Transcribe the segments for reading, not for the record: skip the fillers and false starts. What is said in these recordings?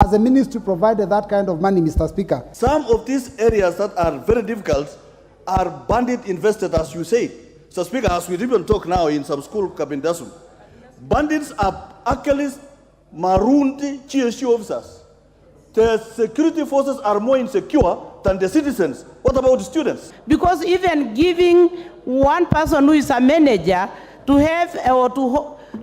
Has the ministry provided that kind of money, Mr. Speaker? Some of these areas that are very difficult are bandit infested, as you say. So, Speaker, as we even talk now in some school, Kabin Dasun, bandits are actually marooned GSU officers. The security forces are more insecure than the citizens. What about the students? Because even giving one person who is a manager to have or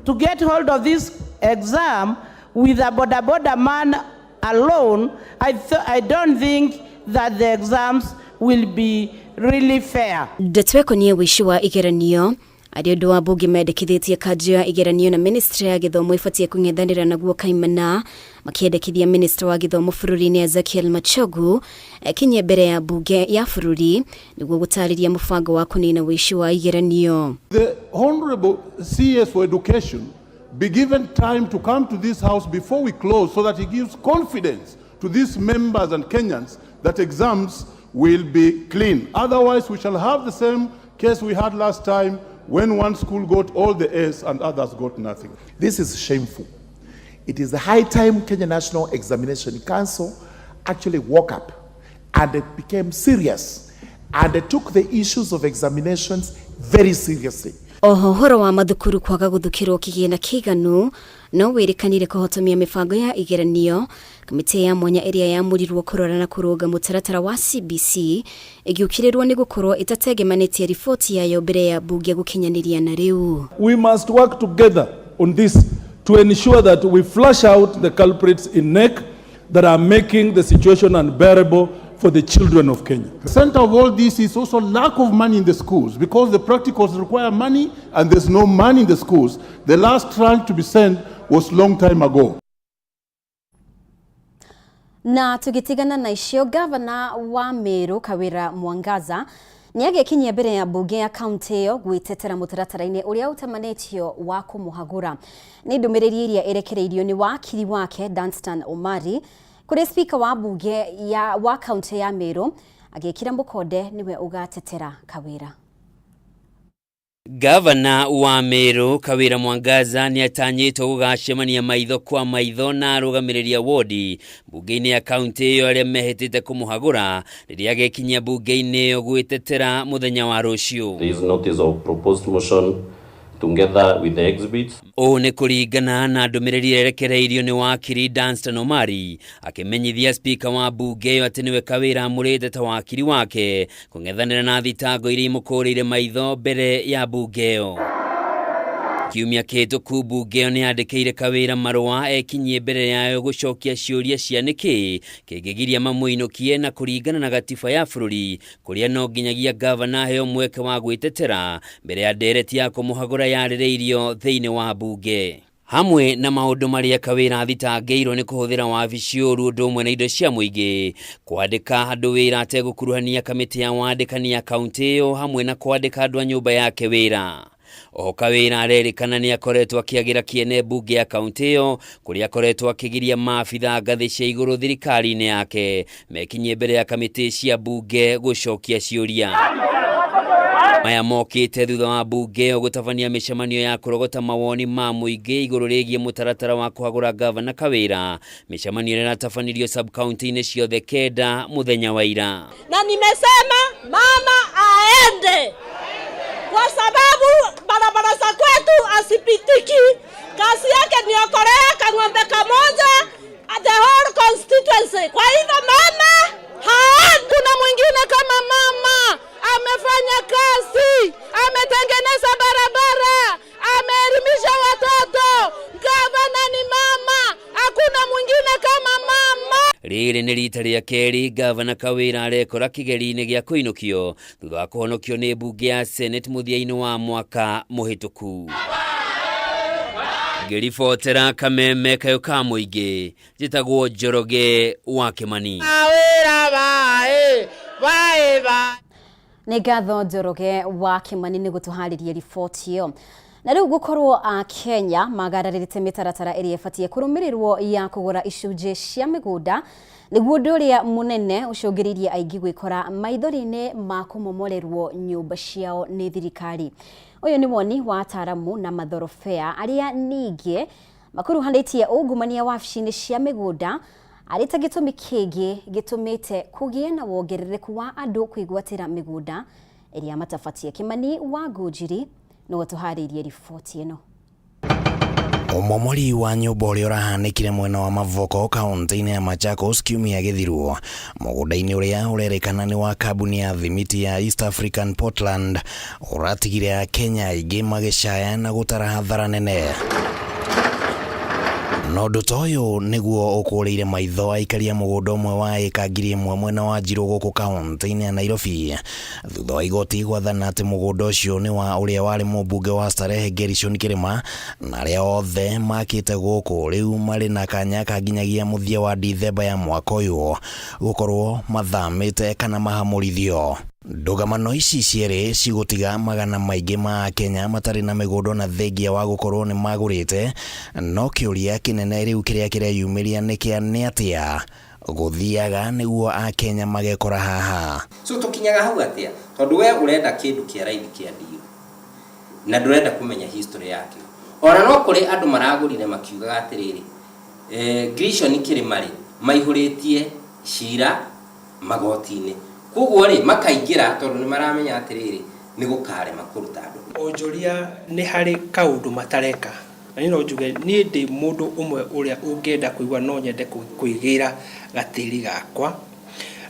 to get hold of this exam with a boda boda man alone, I don't think that the exams will be really fair. Ndeto ĩkoniĩ ũici wa igeranio arĩ ũndũ wa mbunge mendekithĩtie kanjũ ya igeranio na ministry ya gĩthomo ĩbatiĩ kũng'ethanĩra naguo kaimana, makĩendekithia minista wa gĩthomo bũrũri-inĩ Ezekiel Machogu ekinye mbere ya mbunge ya bũrũri nĩguo gũtarĩria mũbango wa kũnina ũici wa igeranio. The Honorable CS for Education be given time to come to this house before we close so that he gives confidence to these members and Kenyans that exams will be clean. Otherwise, we shall have the same case we had last time when one school got all the A's and others got nothing. This is shameful. It is the high time Kenya National Examination Council actually woke up and it became serious and they took the issues of examinations very seriously. Oho ũhoro wa mathukuru kwaga gũthukĩrwo kĩgĩna kĩiganu no wĩrĩkanire kũhotomia mĩbango ya igeranio, kamĩtĩ ya mwanya ĩrĩa yamũrirwo kũrora na kũrũnga mũtaratara wa CBC ĩgĩũkĩrĩrwo nĩ gũkorwo ĩtatengemanĩtie riboti yayo mbere ya mbunge gũkinyanĩria na rĩu. We must work together on this to ensure that we flush out the culprits in KNEC that are making the situation unbearable for the children of Kenya. The center of all this is also lack of money in the schools, because the practicals require money and there's no money in the schools. The last tranche to be sent was long time ago. Na tũgĩtigana na icio, gavana wa Meru Kawira Mwangaza nĩ agĩkinyia mbere ya mbunge ya kaunti ĩyo gwĩtetera mũtaratara-inĩ ũrĩa ũtamanĩtio wa kũmũhagũra. Nĩ ndũmĩrĩri ĩrĩa ĩrekereirio nĩ wakiri wake Danstan Omari kũrĩ spika wa mbunge ya wa kaunti ya Meru, agĩkĩra mũkonde nĩwe ũgatetera Kawira. Gavana wa Meru Kawira Mwangaza nĩ atanyĩtwo gũgacemania maitho kwa maitho na arũgamĩrĩri a wodi mbunge-inĩ ya kaunti ĩyo arĩa mehĩtĩte kũmũhagũra rĩrĩa agekinyia mbunge-inĩ ĩyo gwĩtetera mũthenya wa rũciũ. There is notice of proposed motion together with the exhibits. Ũũ nĩ kũringana na ndũmĩrĩri ĩrekereirio nĩ wakiri Danstan Omari akĩmenyithia spika wa mbunge ĩyo atĩ nĩwe Kawira amũrĩte ta wakiri wake kũng'ethanĩra na thitango iria imũkũrĩire maitho mbere ya mbunge ĩyo. Kiumia kĩhĩtũku mbunge ĩyo nĩ yandĩkĩire Kawira marũa ekinyie mbere yayo gũcokia ciũria cia nĩkĩ kĩngĩgiria mamũinũkie na kũringana na gatiba ya bũrũri kũrĩa no nginyagia gavana aheo mweke wa gwĩtetera mbere ya ndereti ya kũmũhagũra yarĩrĩirio thĩinĩ wa mbunge. Hamwe na maũndũ marĩa Kawira athitangĩirwo nĩ kũhũthĩra wabici ũru ũndũ ũmwe na indo cia mũingĩ, kwandĩka andũ wĩra ategũkuruhania kamĩtĩ ya wandĩkani ya kaunti ĩyo, hamwe na kwandĩka andũ a nyũmba yake wĩra. Oho Kawira arerĩkana nĩ akoretwo akĩagĩra kĩene mbunge ya kaunti ĩyo kũrĩa akoretwo akĩgiria maabitha ngathĩ cia igũrũ thirikari-inĩ yake mekinyie mbere ya kamĩtĩ cia mbunge gũcokia ciũria. Maya mokĩte thutha wa mbunge ĩyo gũtabania mĩcemanio ya kũrogota mawoni ma mũingĩ igũrũ rĩgiĩ mũtaratara wa kũhagũra gavana Kawira, mĩcemanio ĩrĩa ĩratabanĩrio sub-county-inĩ ciothe kenda mũthenya wa ira. Na nimesema mama aende kwa sababu barabara za kwetu asipitiki. Kazi yake ni okolea kang'ombe kamoja the whole constituency. Kwa hivyo mama haendi. Kuna mwingine kama mama amefanya kazi, ametengeneza barabara, ameelimisha watoto. Gavana ni mama, hakuna mwingine kama mama. Rĩrĩ nĩ rita rĩa kerĩ gavana Kawira arekora kĩgeri-inĩ gĩa kũinũkio thutha wa kũhonokio nĩ mbunge ya Senate mũthia-inĩ wa mwaka mũhĩtũku. Ngĩribotera kameme kayũ ka mũingĩ, njĩtagwo Njoroge wa Kĩmani. Nĩ ngatho Njoroge wa Kĩmani nĩ gũtũharĩria riboti ĩyo. Na rĩu gũkorwo a Kenya magararĩte mĩtaratara ĩrĩa ĩbatiĩ kũrũmĩrĩrwo ya kũgũra icunjĩ cia mĩgũnda nĩguo ũndũ ũrĩa mũnene ũcũngĩrĩirie aingĩ gwĩkora maithori-inĩ ma kũmomorerwo nyũmba ciao nĩ thirikari. Ũyũ nĩ woni wa ataramu na mathorobea arĩa ningĩ makuruhanĩtie ungumania wabici-inĩ cia mĩgũnda. Arĩ ta gĩtũmi kĩngĩ gĩtũmĩte kũgĩe na wongerereku wa andũ kwĩgwatĩra mĩgũnda ĩrĩa matabatie. Kimani wa Ngũnjiri nĩwe tũharĩirie riboti ĩno. Ũmomori wa nyũmba ũrĩa ũrahanĩkire mwena wa Mavoko kaunti-inĩ ya Machakos kiumia gĩthiru mũgũnda-inĩ ũrĩa ũrerĩkana nĩ wa kambuni ya thimiti ya East African Portland ũratigire Akenya aingĩ magĩcaya na gũtara hathara nene. Na ũndũ ta ũyũ nĩguo ũkũrĩire maitho aikaria mũgũnda ũmwe wa ĩka 1000 mwena wa Njirũ gũkũ kaunti-inĩ ya Nairobi thutha wa igoti gwathana atĩ mũgũnda ũcio nĩ wa ũrĩa warĩ mũmbunge wa Starehe Gerishon Kĩrĩma na arĩa othe makĩte gũkũ rĩu marĩ na kanya ka nginyagia mũthia wa Dithemba ya mwaka ũyũ gũkorwo mathamĩte kana mahamũrithio. Ndũgamano ici cierĩ cigũtiga magana maingĩ ma Akenya matarĩ na mĩgũnda na thengia wa gũkorwo nĩ magũrĩte, no kĩũria kĩnene rĩu kĩrĩa kĩreyumĩria nĩ kĩa nĩ atĩa gũthiaga nĩguo Akenya magekora haha. So tũkinyaga hau atĩa? Tondũ we ũrenda kĩndũ kĩa raithi kĩa deal na ndũrenda kũmenya history yakĩo. Ona no kũrĩ andũ maragũrire makiugaga atĩrĩrĩ, Grishon Kĩrĩma rĩ, maihũrĩtie cira magoti-inĩ. Koguo rĩ, makaingĩra tondũ nĩ maramenya atĩrĩrĩ, nĩ gũkarema kũruta andũ. Onjoria nĩ harĩ kaũndũ matareka. Na niĩ no njuge niĩ ndĩ mũndũ ũmwe ũrĩa ũngĩenda kũigua no nyende kwĩgĩra gatĩri gakwa.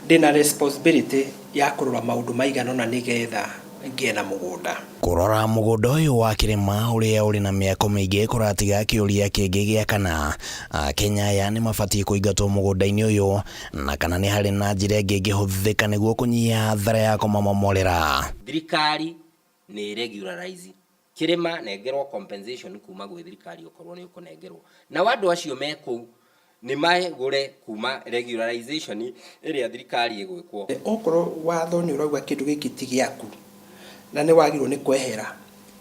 Ndĩna responsibility ya kũrora maũndũ maigana ũna nĩgetha ngĩe na mũgũnda. Kũrora mũgũnda ũyũ wa Kĩrĩma ũrĩa ũrĩ na mĩako mĩingĩ kũratiga kĩũria kĩngĩ gĩa kana Akenya aya nĩ mabatiĩ kũingatwo mũgũnda-inĩ ũyũ na kana nĩ harĩ na njĩra ĩngĩ ĩngĩhũthĩka nĩguo kũnyihia hathara ya kũmamomorera. Thirikari nĩ regularize Kĩrĩma nengerwo compensation kuma gwĩ thirikari okorwo nĩ ũkũnengerwo. Nao andũ acio me kũu nĩ magũre kuma regularization ĩrĩa thirikari ĩgwĩkwo. Okorwo watho nĩ ũrauga kĩndũ gĩkĩ ti gĩaku na nĩ wagĩrĩirwo nĩ kwehera,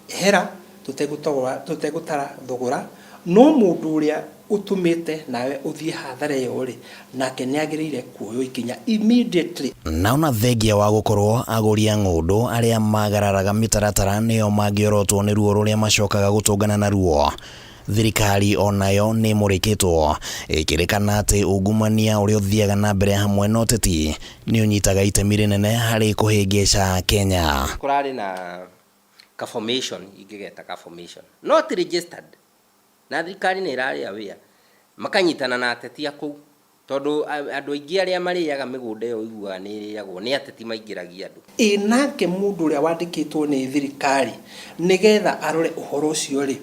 ehera tũtegũtara thogora, no mũndũ ũrĩa ũtũmĩte nawe ũthiĩ hathara ĩyo rĩ, nake nĩ agĩrĩire kuoywo ikinya immediately. Na ona thengia wa gũkorwo agũri a ng'ũndũ arĩa magararaga mĩtaratara nĩo mangĩorotwo nĩ ruo rũrĩa macokaga gũtũngana naruo. Thirikari onayo nĩ ĩmũrĩkĩtwo ĩkĩrĩkana atĩ ungumania ũrĩa ũthiaga na mbere hamwe na ũteti nĩ ũnyitaga itemi rĩnene harĩ kũhĩngĩca Kenya. Kũrarĩ na ka formation, ingĩgeta ka formation, not registered, na thirikari nĩ ĩrarĩ aware, makanyitana na ateti a kũu, tondũ andũ aingĩ arĩa marĩaga mĩgũnda ĩyo ũiguaga nĩ ĩrĩagwo nĩ ateti maingĩragia andũ. Ĩ nake mũndũ ũrĩa wandĩkĩtwo nĩ thirikari nĩgetha arore ũhoro ũcio rĩ,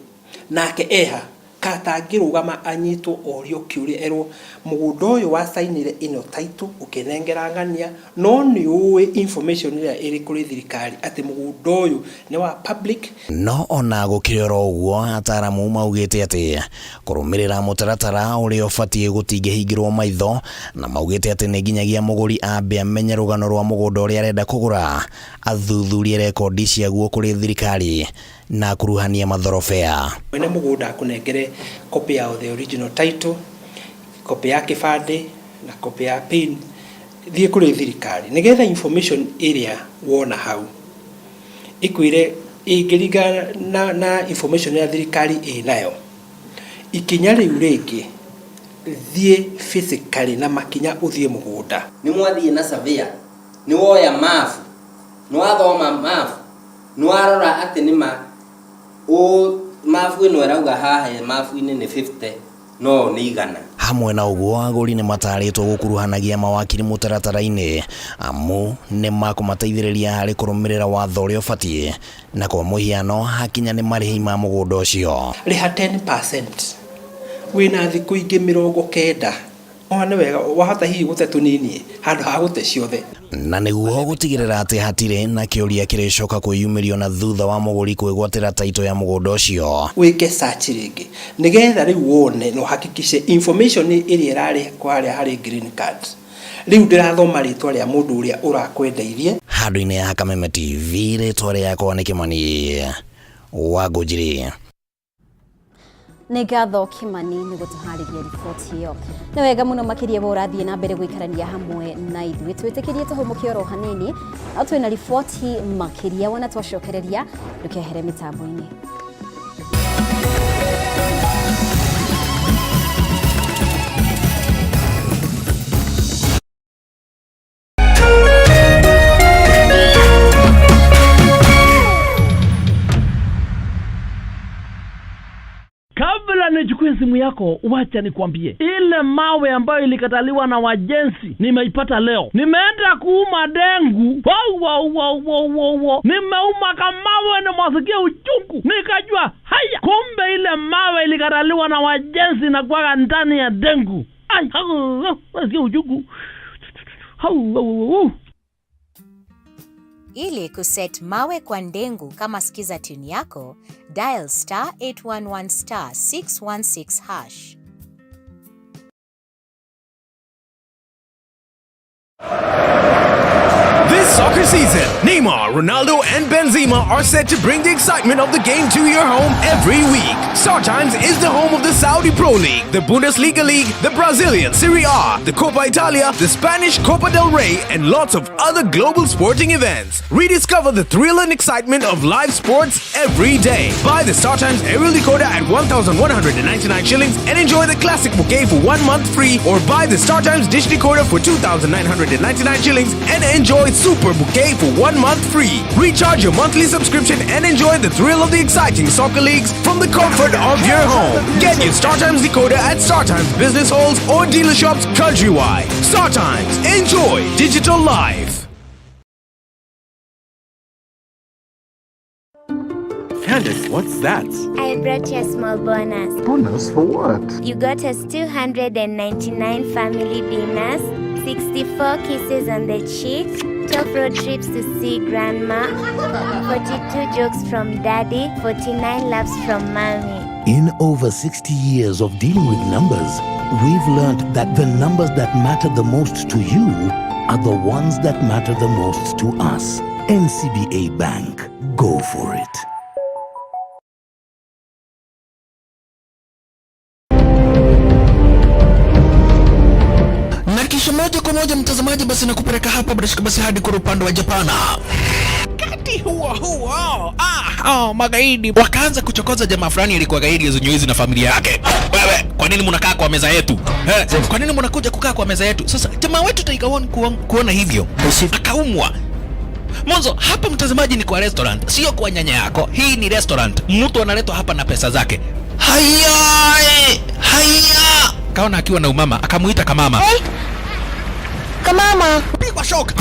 nake eha katangĩrũgama anyitwo orio kĩũria erwo mũgũnda ũyũ wacainire ĩno title ũkĩnengera ng'ania, no nĩ ũĩ information ĩrĩa ĩrĩ kũrĩ thirikari atĩ mũgũnda ũyũ nĩ wa public. No ona gũkĩrĩ oro ũguo, ataramu maugĩte atĩ kũrũmĩrĩra mũtaratara ũrĩa ũbatiĩ gũtingĩhingĩrwo maitho, na maugĩte atĩ nĩ nginyagia mũgũri ambe amenye rũgano rwa mũgũnda ũrĩa arenda kũgũra, athuthurie rekondi ciaguo kũrĩ thirikari na kuruhania mathorobea. Mwene mũgũnda akũnengere copy ya the original title, copy ya kĩbandĩ na copy ya PIN, thiĩ kũrĩ thirikari nĩgetha information ĩrĩa wona hau ĩkwĩre ĩngĩringana na information ya thirikari ĩnayo. Ikinya rĩu rĩngĩ thiĩ physically na makinya ũthiĩ mũgũnda. Nĩ mwathiĩ na surveyor, nĩ woya mabu, nĩ wathoma mabu, nĩ warora atĩ nĩ ma mabu ĩno ĩrauga haha mabu-inĩ nĩ 50 no nĩ igana. Hamwe na ũguo agũri nĩ matarĩtwo gũkuruhanagia mawakiri mũtaratara-inĩ amu nĩ makũmateithĩrĩria harĩ kũrũmĩrĩra watho ũrĩa ũbatiĩ, na kwa mũhiano hakinya nĩ marĩhi ma mũgũnda ũcio. Rĩha 10% wĩna thikũ ingĩ 90. Ona nĩ wega wahota hihi gũte tũnini handũ ha gũte ciothe. Na nĩguo gũtigĩrĩra atĩ hatirĩ na kĩũria kĩrĩcoka kwĩyumĩrio na thutha wa mũgũri kwĩgwatĩra taito ya mũgũnda ũcio. Wĩke search rĩngĩ nĩgetha rĩu wone na ũhakikishe information ĩrĩa ĩrarĩ harĩa harĩ green card. Rĩu ndĩrathoma rĩtwa rĩa mũndũ ũrĩa ũrakwendeirie. Handũ-inĩ ha Kameme TV, rĩtwa rĩakwa nĩ Kĩmani wa Ngũnjiri. Nĩ ngatho Kimani nĩ gũtũharĩria riboti ĩyo. Nĩ wega mũno makĩria we ũrathiĩ na mbere gũikarania hamwe na ithuĩ. Twĩtĩkĩrie tũhũmũke oro hanini, no twĩna riboti makĩria wona twacokereria, ndũkehere mĩtambo-inĩ. simu yako, wacha nikwambie, ile mawe ambayo ilikataliwa na wajenzi nimeipata leo. Nimeenda kuuma dengu, wow, wow, wow, wow, wow, wow. Nimeuma kamawe, nimwasikia uchungu, nikajua haya, kumbe ile mawe ilikataliwa na wajenzi na kwaga ndani ya dengu. Ai, hau, hau, nasikia uchungu. Hau, hau, hau. Ili kuset mawe kwa ndengu kama skiza tune yako, dial star 811 star 616 hash. This soccer season, Neymar, Ronaldo, and Benzema are set to bring the excitement of the game to your home every week. StarTimes is the home of the Saudi Pro League, the Bundesliga League, the Brazilian Serie A, the Copa Italia, the Spanish Copa del Rey, and lots of other global sporting events. Rediscover the thrill and excitement of live sports every day. Buy the StarTimes aerial decoder at 1,199 shillings and enjoy the classic bouquet for 1 month free, or buy the StarTimes dish decoder for 2,999 shillings and enjoy Super Bouquet for 1 month free. Recharge your monthly subscription and enjoy the thrill of the exciting soccer leagues from the comfort of your home. Get your StarTimes decoder at StarTimes business halls or dealer shops countrywide. StarTimes, enjoy digital life. Candace, what's that? I brought you a small bonus. Bonus for what? You got us 299 family dinners, 64 kisses on the cheek, 12 road trips to see grandma, 42 jokes from daddy, 49 laughs from mommy. In over 60 years of dealing with numbers, we've learned that the numbers that matter the most to you are the ones that matter the most to us. NCBA Bank. Go for it. Na kisha moja kwa moja, mtazamaji, basi nakupeleka hapa bila shaka basi hadi kwa upande wa Japana. Wakati huo huo, oh, magaidi wakaanza kuchokoza jamaa fulani alikuwa gaidi ya Zunyuizi na familia yake. "Wewe, kwa nini mnakaa kwa meza yetu? Eh, kwa nini mnakuja kukaa kwa meza yetu?" Sasa jamaa wetu Tiger One kuona hivyo akaumwa. Mwanzo hapa, mtazamaji, ni kwa restaurant, sio kwa nyanya yako. Hii ni restaurant, mtu analetwa hapa na pesa zake. Haya, haya, kaona akiwa na umama, akamuita kamama. Hey. Kamama. Pigwa shock.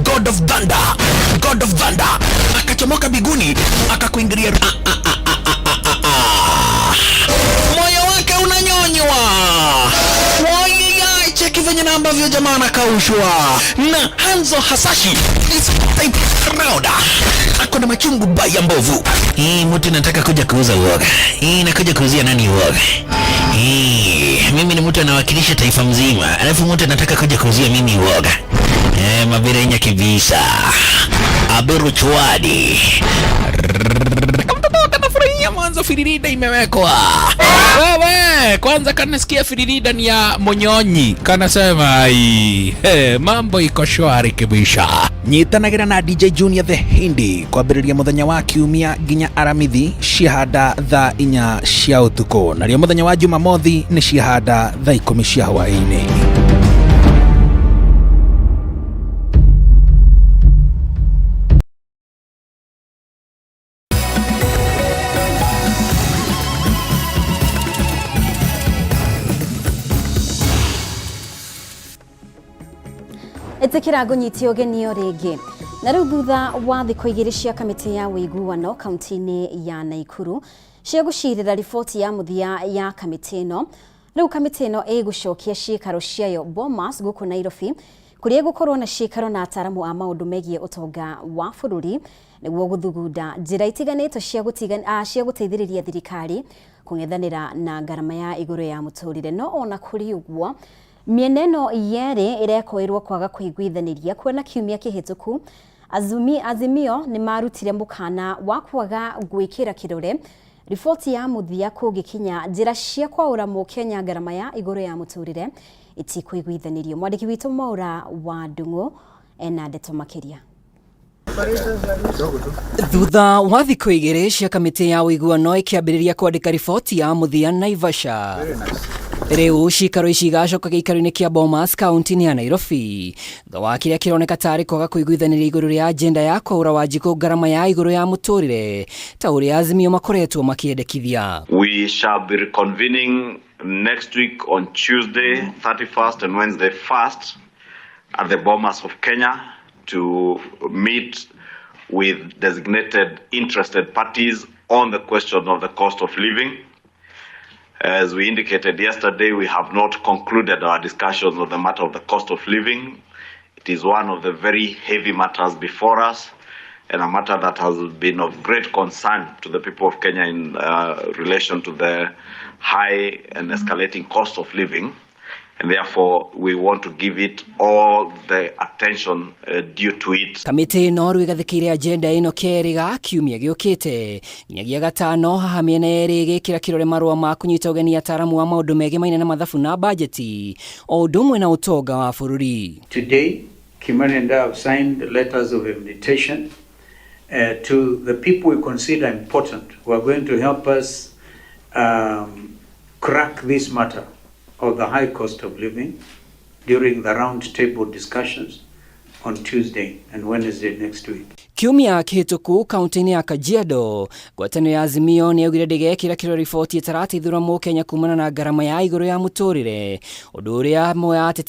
God of Thunder, God of Thunder akachomoka biguni akakuingilia. Ah, ah, ah, ah, ah, ah, ah. Moyo wake unanyonywa. Wayaya, cheki venye na ambavyo jamaa anakaushwa na Hanzo Hasashi is type round. Ako na machungu baya mbovu. Hii mtu nataka kuja kuuza uoga. Hii nakuja kuuzia nani uoga? Hii mimi ni mtu anawakilisha taifa mzima, alafu mtu anataka kuja kuuzia mimi uoga. Eh, mabirenya kibisa. Aberu chwadi. Kamtoto kanafurahia mwanzo firirida imewekwa. Wewe, kwanza kanasikia firirida ni ya Monyonyi. Kanasema ai, hey, mambo iko shwari kabisa. Nyitanagĩra na DJ Junior the Hindi kwambĩrĩria mũthenya wa kiumia nginya aramithi ciahanda thaa 4 cia ũtukũ, narĩo mũthenya wa Jumamothi nĩ ciahanda thaa 10 cia hwaĩ-inĩ. Ĩtĩkĩra ngũnyitie ũgeni o rĩngĩ. Na rĩu thutha wa thikũ 2 cia kamĩtĩ ya ũiguano kaunti-inĩ ya Naikuru cia gũcirĩra riboti ya mũthia ya kamĩtĩ ĩno, rĩu kamĩtĩ ĩno ĩgũcokia ciikaro ciayo Bomas gũkũ Nairobi, kũrĩa ĩgũkorwo na ciikaro na ataaramu a maũndũ megiĩ ũtonga wa bũrũri nĩguo gũthugunda njĩra itiganĩte cia gũteithĩrĩria thirikari kũng'ethanĩra na ngarama ya igũrũ ya mũtũrĩre. No ona kũrĩ ũguo, mĩena ĩno yerĩ ĩrekoirwo kwaga kũiguithanĩria, kuona kiumia kĩhĩtũku Azimio nĩ marutire mũkana wa kwaga gwĩkĩra kĩrore riboti ya mũthia kũngĩkinya njĩra cia kwaũra mũkenya ngarama ya igũrũ ya mũtũrĩre itikũiguithanĩrio. Mwandĩki witũ Mwaura wa Ndung'u ena ndeto makĩria. Thutha wa thikũ 2 cia kamĩtĩ ya ũiguano ĩkĩambĩrĩria kwandĩka riboti ya mũthia Naivasha, Rĩu cikaro ici igacoka gĩikaro-inĩ kĩa Bomas kaunti-inĩ ya Nairobi thutha wa kĩrĩa kĩroneka tarĩ kwaga kũiguithanĩria igũrũ rĩa agenda ya kwaũra Wanjikũ ngarama ya igũrũ ya mũtũrĩre ta ũrĩa Azimio makoretwo makĩendekithia. We shall be reconvening next week on Tuesday 31st and Wednesday 1st at the Bomas of Kenya to meet with designated interested parties on the question of the cost of living. As we indicated yesterday, we have not concluded our discussions on the matter of the cost of living. It is one of the very heavy matters before us and a matter that has been of great concern to the people of Kenya in relation to the high and escalating cost of living. And therefore, we want to give it all the attention due to it. Kamĩtĩ ĩno rĩu ĩgathĩkĩire agenda ĩno kerĩ ga kiumia gĩũkĩte nginyagia gatano, haha mĩena yerĩ ĩgĩkĩra kĩrore marũa ma kũnyita ũgeni ataaramu a maũndũ megemainie na mathabu na bajeti o ũndũ ũmwe na ũtonga wa bũrũri. Today, Kimani and I have signed letters of invitation to the people we consider important who are going to help us crack this matter of the high cost of living during the round table discussions on Tuesday and Wednesday next week. Kiumia kĩhĩtũku kaunti-inĩ ya Kajiado, ngwatanĩro ya Azimio nĩ yaugire ndĩgekĩra kĩrore riboti ĩtarateithũra mũkenya kumana na ngarama ya igũrũ ya mũtũrĩre, ũndũ ũrĩa amwe a ateti